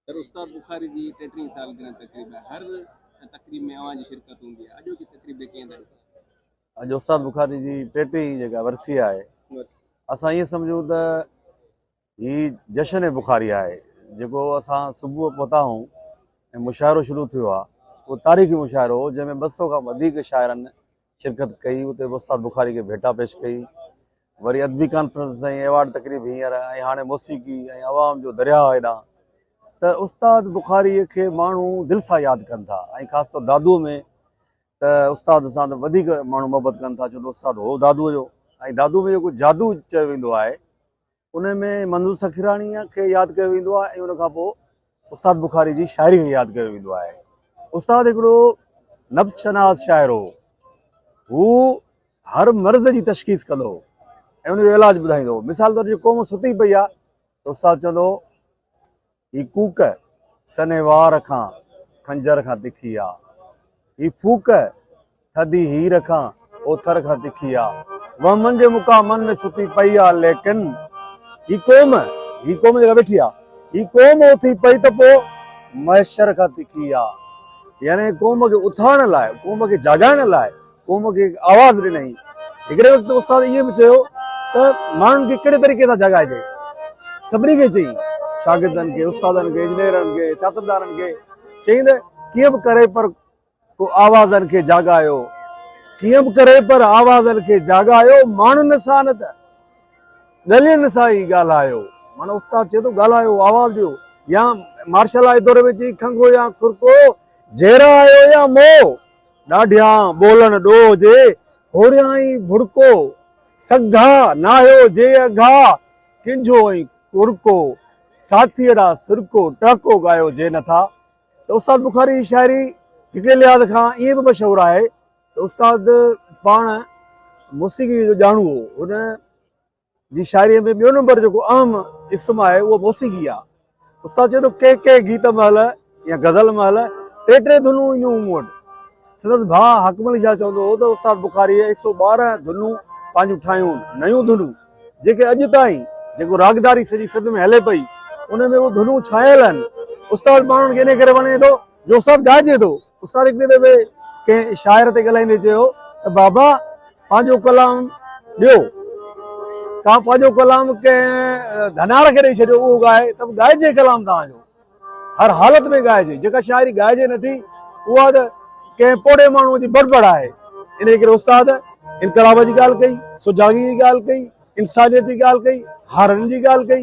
سر استاد بخاري جي ٽيٽيهين سالگرهه تقريب آهي هر تقريب ۾ اوهان جي شرڪت هوندي آهي اڄوڪي تقريب ۾ ڪيئن ٿا ڏسو؟ اڄ استاد بخاري جي ٽيٽيهين جيڪا ورسي آهي اسان ائين سمجهون ته هي جشن بخاري آهي جيڪو اسان صبح پهتا آهيون ۽ مشاعرو شروع ٿيو آهي اهو تاريخي مشاعرو هو جنهن ۾ 200 کان وڌيڪ شاعرن شرڪت ڪئي اتي به استاد بخاري کي ڀيٽا پيش ڪئي وري ادبي ڪانفرنس ۽ ايوارڊ تقريب هينئر ۽ هاڻي موسيقي ۽ عوام جو درياهه هيڏانهن ته استاد بخاري کي ماڻهو دل سان ياد ڪن ٿا ۽ خاص طور دادوء ۾ ته استاد سان ته وڌيڪ ماڻهو محبت ڪن ٿا ڇو ته استاد هو دادوء جو ۽ دادوء ۾ جيڪو جادو چيو ويندو آهي ان ۾ منظور سکيراڻيء کي ياد ڪيو ويندو آهي ۽ ان کان پوء استاد بخاري جي شاعري کي ياد ڪيو ويندو آهي. استاد هڪڙو نبض شناس شاعر هو. هو هر مرض جي تشخيص ڪندو هو ۽ ان جو علاج ٻڌائيندو هو. مثال طور جي قوم ستي پئي آهي ته استاد چوندو هو هي ڪوڪ سنهي وار کان خنجر کان تکي آ. هي ڦوڪ ٿڌي هير کان اوٿر کان تکي آ. وهمن جي مقامن ۾ ستي پئي آ ليڪن هي قوم، هي قوم جيڪا ويٺي آ، هي قوم اٿي پئي ته پوء محشر کان تکي آ. يعني قوم کي اٿارڻ لاء، قوم کي جاڳائڻ لاء قوم کي آواز ڏنائين. هڪڙي وقت استاد ائين به چيو ته ماڻهن کي ڪهڙي طريقي سان جاڳائجي؟ سڀني کي چيائين، شاگردن کي، استادن کي، انجنيئرن کي، سياستدانن کي چيائين ته ڪيئن به ڪري پر ڪو آوازن کي جاڳايو، ڪيئن به ڪري پر آوازن کي جاڳايو، ماڻهن سان نه ته ڳلين سان ئي ڳالهايو. معنيٰ استاد چئي ٿو ڳالهايو، آواز ڏيو، يا مارشل لاء دور ۾ چيائين کنگهو يا کرڪو، جيئرا آهيو يا مئو. ڏاڍيان ٻولڻ ڏوهه جي، هوريان ئي ڀڙڪو، سگها ناهيو جي اگها، ڪنجهو ۽ ڪڙڪو، ساٿيئڙا سرڪو، ٽهڪو ڳايو جي نٿا ته استاد بخاري جي شاعري هڪڙي لحاظ کان ائين به مشهور آهي ته استاد پاڻ موسيقي جو ڄاڻو هو، هن جي شاعريء ۾ ٻيو نمبر جيڪو اهم اسم آهي اهو موسيقي آهي. استاد چئي ٿو ڪنهن ڪنهن گيت مهل يا غزل مهل ٽي ٽي ڌنون اينديون هيون مون وٽ. سندس ڀاء حاڪم علي شاهه چوندو هو ته استاد بخاريء هڪ سو 12 ڌنون پنهنجون ٺاهيون هن، نيون ڌنون جيڪي اڄ تائين جيڪو راڳداري سڄي سنڌ ۾ هلي پئي ان ۾ اهي ڌنون ڇانيل آهن. استاد ماڻهن کي انهيء ڪري وڻي ٿو جو استاد ڳائجي ٿو. استاد هڪڙي دفعي ڪنهن شاعر تي ڳالهائيندي چيو ته بابا پنهنجو ڪلام ڏيو، توهان پنهنجو ڪلام ڪنهن ڌنار کي ڏئي ڇڏيو اهو ڳائي ته به ڳائجي ڪلام توهان جو هر حالت ۾ ڳائجي، جيڪا شاعري ڳائجي نٿي اها ته ڪنهن پوڙهي ماڻهوء جي بڙبڙ آهي. انهيء ڪري استاد انقلاب جي ڳالهه ڪئي، سجاڳي جي ڳالهه ڪئي، انسانيت جي ڳالهه ڪئي، هارن جي ڳالهه ڪئي.